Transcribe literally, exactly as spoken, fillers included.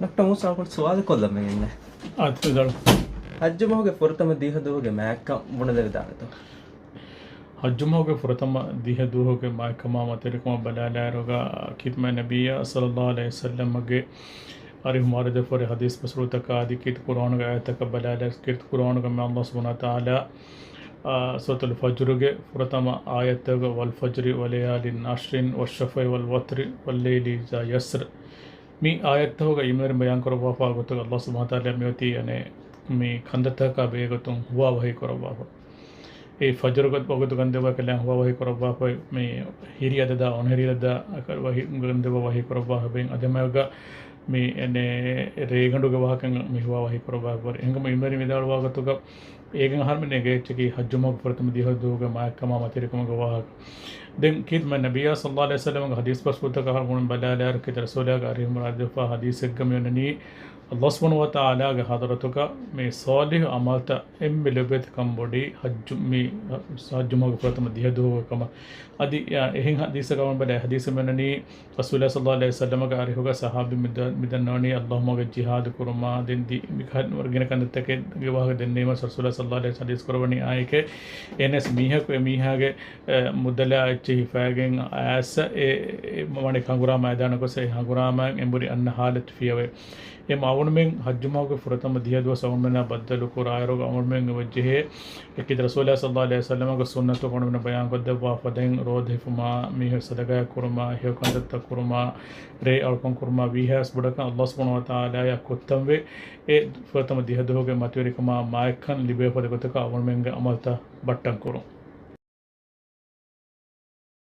ޑޮކްޓަރ މޫސާ އަޅުގަނޑު ސުވާލެއް ކޮށްލަމެއް އިންނެ. އާދެ، ވިދާޅު. ޙައްޖު މަހުގެ ފުރަތަމަ ދިހަ ދުވަހުގެ މާތްކަން ބުނެލެވިދާނެތޯ؟ ޙައްޖު މަހުގެ ފުރަތަމަ ދިހަ ދުވަހުގެ މާތްކަމާ މަތިވެރިކަމަށް ބަލާލާއިރުގަ، ކީރިތި ނަބިއްޔާ ޞައްލައްލާހު ޢަލައިހި ވަސައްލަމްގެ އަރިހު މާރުދެފަ ހުރި ޙަދީޘް ބަސްފުޅުތަކާ އަދި ކީރިތި ޤުރްއާނުގެ އާޔަތްތަކަށް ބަލާލާއިރު، ކީރިތި ޤުރްއާނުގަ މި ﷲ ސުބްޙާނަހޫ ވަތަޢާލާ، އާ، ސޫރަތުލް ފަޖްރުގެ ފުރަތަމަ އާޔަތްތަކުގަ، "والفجر وليال عشر والشفع والوتر والليل إذا يسر." މި އާޔަތްތަކުގަ ޢިލްމުވެރިން ބަޔާން ކުރައްވާފާ ގޮތުގަ ﷲ ސުބްޙާނަހޫ ވަތަޢާލާ މިއޮތީ އަނެއް މި ކަންތައްތަކާ ބެހޭގޮތުން ހުވާ ވަޙީ ކުރައްވާފަ. އެ ފަޖުރު ވަގުތު ކަންތައްތަކާ ބެހޭގޮތުން ހުވާ ވަޙީ ކުރައްވާފަ، މި ހިރި އަދަދާ އޮންހެރި އަދަދާ ވަޙީ، ކަންތައްތަކާ ވަޙީ ކުރައްވާފަ ބެހޭ. އަދި ހަމައެއާއެކުގަ މި އެންމެ ރޭގަނޑުގެ ވާހަކަ މި ހުވާ ވަޙީ ކުރައްވާފަ. އެހެންކަމުން ޢިލްމުވެރިން ވިދާޅުވާ ގޮތުގަ އޭގެން އަހަރުމެން އެނގޭ އެއްޗަކީ ޙައްޖު މަހުގެ ފުރަތަމަ ދިހަ ދުވަހުގެ މާތްކަމާ މަތިވެރިކަމުގެ ވާހަކަ. ދެން ކީރިތި ނަބިއްޔާ ޞައްލައްލާހު ޢަލައިހި ވަސައްލަމްގެ ޙަދީޘް ބަސްފުޅުތަކާ އަޅުގަނޑު ބަލާލާއިރު، ކީރިތި ރަސޫލާގެ އަރިހު މާރުދެފަ ޙަދީޘެއްގަ މި އޮންނަނީ، ﷲ ސުބްޙާނަހޫ ވަތަޢާލާގެ ޙަޟްރަތުގަ މި ޞާލިޙު ޢަމަލްތައް އެންމެ ލޯބިވެތި ކަންބޮޑީ ޙައްޖު، މި ޙައްޖު މަހުގެ ފުރަތަމަ ދިހަ ދުވަހުގެ ކަމަށް. އަދި އެހެން ޙަދީޘަކަށް އަޅުގަނޑު ބަލާ، ޙަދީޘެއް މި އޮންނަނީ، ރަސޫލާ ޞައްލައްލާހު ޢަލައިހި ވަސައްލަމްގެ އަރިހުގަ ޞަޙާބީން މި ދަ-، މި ދަންނަވަނީ ﷲ މާގެ ޖިހާދު ކުރުމާ، ދެން ދި-، މި ކަ-، ވަރަށް ގިނަ ކަންތައްތަކެއްގެ ވާހަކަ ދެންނެވީމަ، ރަސޫލާ ޞައްލައްލާހު ޢަލައިހި ވަސައްލަމް ޙަދީޘް ކުރައްވަނީ އާއެކޭ. އެހެނަސް މީހަކު އެ މީހާގެ، އެ، މުދަލާ އެއްޗެއް ހިފައިގެން އައިސް އެ، އެ ވަނީ ހަނގުރާމަ މައިދާނަށް ގޮސް އެ ހަނގުރާމައިން އެނބުރި އަންނަ ޙާލަތު ފިޔަވައި. އެ އަޅުގަނޑުމެން ޙައްޖު މަހުގެ ފުރަތަމަ ދިހަ ދުވަސް އަޅުގަނޑުމެންނާ ބައްދަލު ކުރާއިރު އަޅުގަނޑުމެން އެބަޖެހޭ އެކީ ރަސޫލާ ޞައްލައްލާހު ޢަލައިހި ވަސައްލަމްގެ ސުންނަތު އަޅުގަނޑުމެންނަށް ބަޔާންކޮށްދެއްވާފަ. ދެން ރޯދަ ހިފުމާ، މީހެއް ޞަދަޤާތް ކުރުމާ، ހެޔޮ ކަންތައްތައް ކުރުމާ، ރޭ އަޅުކަން ކުރުމާ، ވީހާވެސް ބޮޑަކަށް ﷲ ސުބްޙާނަހޫ ވަތަޢާލާއަށް ކޮށްތަންވެ، އެ ފުރަތަމަ ދިހަ ދުވަހުގެ މަތިވެރިކަމާ މާތްކަން ލިބޭފަދަ ގޮތަކަށް އަޅުގަނޑުމެންގެ ޢަމަލްތައް ބައްޓަން ކުރުން.